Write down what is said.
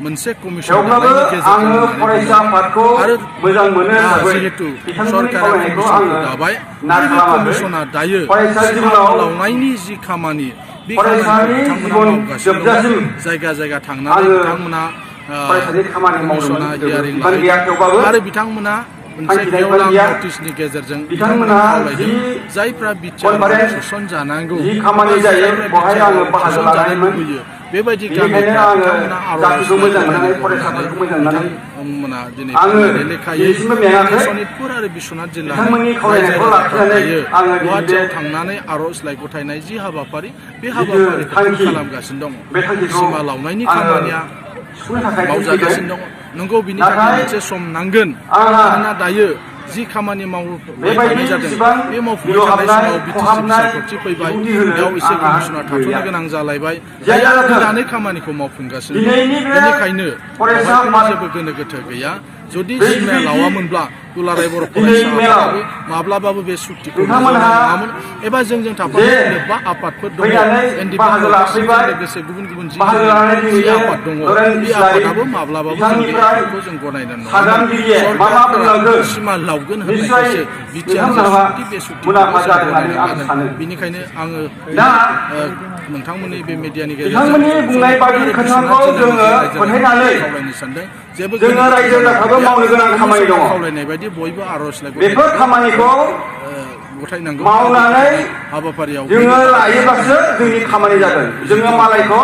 मोनसे कमिसन दाबाय कमिसना दायो लावनायनि जि खामानि बे खामानिखौ बिथांमोना मावगासिनो दं। जायगा जायगा थांनानै बिथांमोना कमिसना हियारिं लाहैदों आरो बिथांमोना मोनसे गेवलां नटिसनि गेजेरजों बिथांमोना खावलायदों जायफ्रा बिटिआर सोसन जानांगौ सोसन जानो लुबैयो बेबायदि गामिफ्रा बिथांमोना बिथांमोना दिनै लेखायै सनितपुर आरो बिश्वनाथ जिल्लानि गुवाहाटियाव थांनानै आर'जलाइ गथायनाय जि हाबाफारि बे हाबाफारिखौ खालामगासिनो दङ। सिमा लावनायनि खामानिया मावजागासिनो दङ। नंगौ बिनि थाखाय मोनसे सम नांगोन मानोना दायो जि खामानि मावबाय थानाय जादों बे मावफुबाय थानाय समाव बिटिसि बिसायख'थि फैबाय बेयाव एसे कमिसना थाथ'नो गोनां जालायबाय दायो गोदानै खामानिखौ मावफुंगासिनो दं। बेनिखायनो जेबो गोनो गोथो गैया। जुदि सिमाया लावामोनब्ला दुलाराय बर' फरायसा आफादाबो माब्लाबाबो बे सुक्तिखौ नङामोन एबा जोंजों थाफानाय लोब्बा आफादफोर दङ लोगोसे गुबुन गुबुन जि आफाद दङ बे आफादाबो माब्लाबाबो जों बे आफादखौ जों गनायनाय नङामोन। सरकारफोरा सिमा लावगोन होननायखायसो बिटिआर बे सुक्तिखौ गनायना लादों। बेनिखायनो आङो नोंथांमोननि बे मिडियानि गेजेरजों खावलायनो सानदों जेबो खावलायनाय बायदि बयबो आर'जलाइ बेफोर खामानिखौ गथायनांगौ मावनानै हाबाफारियाव जोङो लायोबासो जोंनि खामानि जागोन। जोङो मालायखौ